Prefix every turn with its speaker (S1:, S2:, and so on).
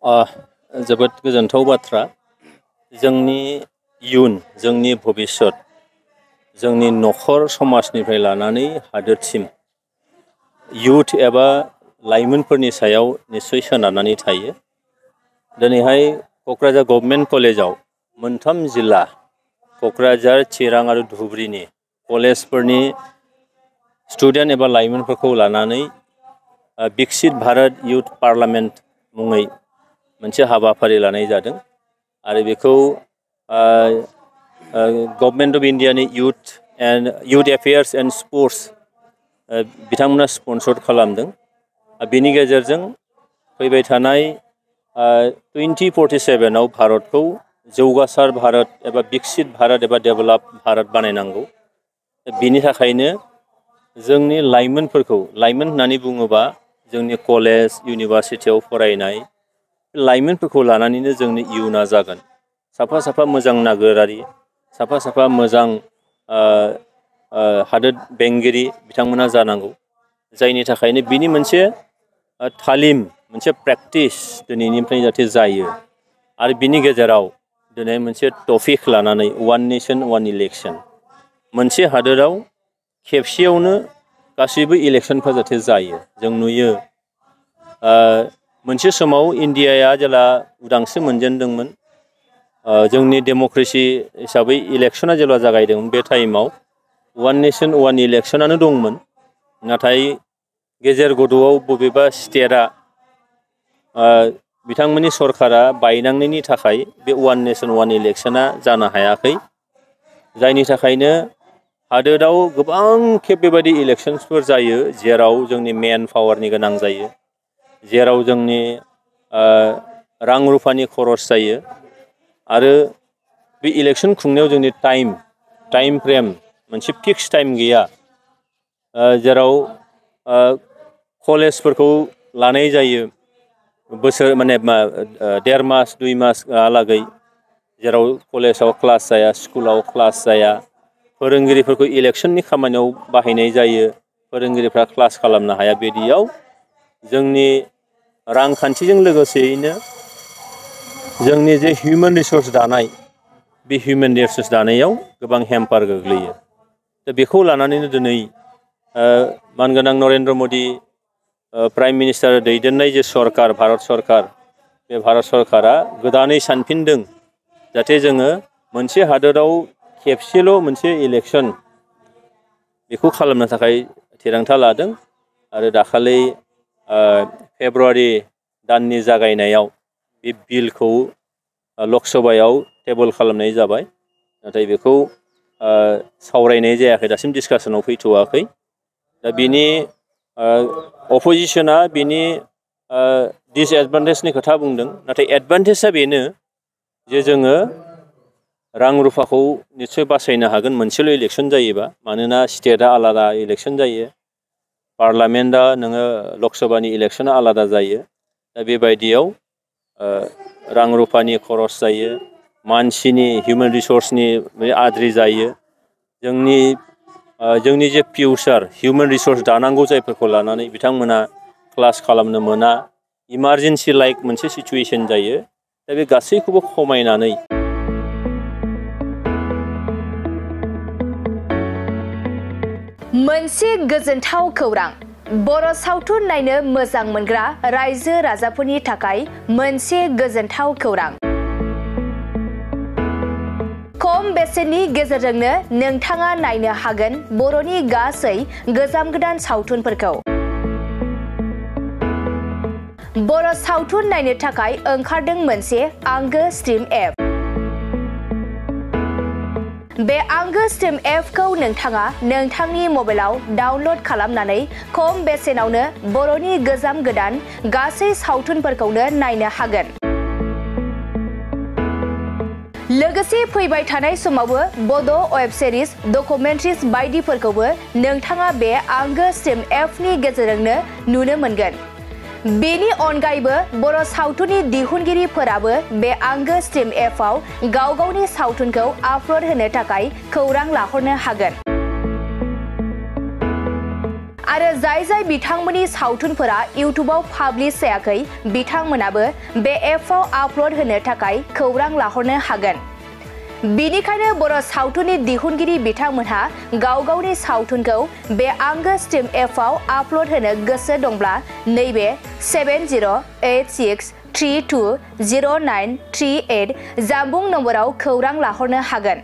S1: जोबोद गोजोनथाव बाथ्रा जोंनि इयुन जोंनि भबिष्यत जोंनि नखर समाजनिफ्राय लानानै हादोरसिम युथ एबा लाइमोनफोरनि सायाव निश्चय सोनारनानै थायो। दिनैहाय क'क्राझार गभर्नमेन्ट कलेजाव मोनथाम जिल्ला क'क्राझार, चिरां आरो धुबुरीनि कलेजफोरनि स्टुडेन्ट एबा लाइमोनफोरखौ लानानै विकसित भारत युथ पार्लामेन्ट मुङै मोनसे हाबाफारि लानाय जादों आरो बेखौ गभर्नमेन्ट अफ इन्डियानि युथ एफेयार्स एन्ड स्पर्ट्स बिथांमोना स्पन्सर खालामदों। बेनि गेजेरजों फैबाय थानाय 2047 आव भारतखौ जौगासार भारत एबा विकसित भारत एबा डेभेलप भारत बानायनांगौ। बिनि थाखायनो जोंनि लाइमोनफोरखौ लाइमोन होननानै बुङोबा जोंनि कलेज इउनिभारसिटियाव फरायनाय लाइमोनफोरखौ लानानैनो जोंनि इयुना जागोन। साफा साफा मोजां नागोरारि साफा साफा मोजां हादोर बेंगिरि बिथांमोना जानांगौ। जायनि थाखायनो बिनि मोनसे तालिम मोनसे प्रेक्टिस दिनैनिफ्राय जाहाथे जायो आरो बिनि गेजेराव दिनै मोनसे टपिक लानानै वान नेशन वान इलेक्शन मोनसे हादोराव खेबसेयावनो गासैबो इलेक्शनफोरा जाहाथे जायो। जों नुयो मोनसे समाव इन्डियाया जेला उदांस्रि मोनजेनदोंमोन जोंनि डेम'क्रेसि हिसाबै इलेक्शना जेब्ला जागायदोंमोन बे टाइमाव वान नेशन वान इलेक्शनानो दंमोन। नाथाय गेजेर गद'आव बबेबा स्टेटआ बिथांमोननि सरकारा बायनांनायनि थाखाय बे वान नेशन वान इलेक्शना जानो हायाखै। जायनि थाखायनो हादोराव गोबां खेब बेबायदि इलेक्शनफोर जायो जेराव जोंनि मेन पावारनि गोनां जायो, जेराव जोंनि रां रुफानि खरस जायो आरो बे इलेक्शन खुंनायाव जोंनि टाइम फ्रेम मोनसे फिक्स टाइम गैया। जेराव कलेजफोरखौ लानाय जायो बोसोर माने 1.5 मास 2 मासहालागै जेराव कलेजाव क्लास जाया स्कुलाव क्लास जाया फोरोंगिरिफोरखौ इलेक्शननि खामानियाव बाहायनाय जायो फोरोंगिरिफ्रा क्लास खालामनो हाया। बिदियाव जोंनि रांखान्थिजों लोगोसेयैनो जोंनि जे हिउमेन रिसोर्स दानाय बे हिउमेन रिसोर्स दानायाव गोबां हेम्पार गोग्लैयो। दा बेखौ लानानैनो दिनै मानगोनां नरेन्द्र मदि प्राइम मिनिस्टार दैदेननाय जे सरकार भारत सरकार बे भारत सरकारा गोदानै सानफिनदों जाहाथे जोङो मोनसे हादोराव खेबसेल' मोनसे इलेक्शन बेखौ खालामनो थाखाय थिरांथा लादों आरो दाखालि फेब्रुवारि दाननि जागायनायाव बे बिलखौ लकसभायाव टेबोल खालामनाय जाबाय। नाथाय बेखौ सावरायनाय जायाखै दासिम डिसकासनाव फैथ'वाखै। दा बिनि अपोजिशना बिनि डिसएडभान्टेजनि खोथा बुंदों। नाथाय एडभान्टेजआ बेनो जे जोङो रां रुफाखौ निस्सय बासायनो हागोन मोनसेल' इलेक्शन जायोबा। मानोना स्टेटआ आलादा इलेक्शन जायो पार्लामेन्टआ नोङो लकसभानि इलेक्शना आलादा जायो। दा बेबायदियाव रां रुफानि खरस जायो मानसिनि हिउमेन रिसोर्सनि आद्रि जायो। जोंनि जे फिउचार हिउमेन रिसोर्स दानांगौ जायफोरखौ लानानै बिथांमोना क्लास खालामनो मोना इमारजेन्सि लाइक मोनसे सिचुवेशन जायो। दा बे गासैखौबो खमायनानै
S2: मोनसे गोजोनथाव खौरां बर' सावथुन नायनो मोजां मोनग्रा रायजो राजाफोरनि थाखाय मोनसे गोजोनथाव खौरां। खम बेसेननि गेजेरजोंनो नोंथाङा नायनो हागोन बर'नि गासै गोजाम गोदान सावथुनफोरखौ। बर' सावथुन नायनो थाखाय ओंखारदों मोनसे आंगो स्ट्रिम एप। बे आंगो स्ट्रिम एपखौ नोंथाङा नोंथांनि मबाइलाव डाउनल'ड खालामनानै खम बेसेनावनो बर'नि गोजाम गोदान गासै सावथुनफोरखौनो नायनो हागोन। लोगोसे फैबाय थानाय समावबो बड' वेब सिरिज डकुमेन्ट्रिज बायदिफोरखौबो नोंथाङा बे आंगो स्ट्रिम एपनि गेजेरजोंनो नुनो मोनगोन। बेनि अनगायैबो बर' सावथुननि दिहुनगिरिफोराबो बे आंगो स्ट्रिम एपआव गाव गावनि सावथुनखौ आपल'ड होनो थाखाय खौरां लाहरनो हागोन। आरो जाय बिथांमोननि सावथुनफोरा इउटुबाव पाब्लिश जायाखै बिथांमोनाबो बे एपआव आपल'ड होनो थाखाय खौरां लाहरनो हागोन। बिनिखायनो बर' सावथुननि दिहुनगिरि बिथांमोनहा गाव गावनि सावथुनखौ बे आंगो स्ट्रिम एपआव आपल'ड होनो गोसो दंब्ला नैबे 7086320938 जानबुं नम्बराव खौरां लाहरनो हागोन।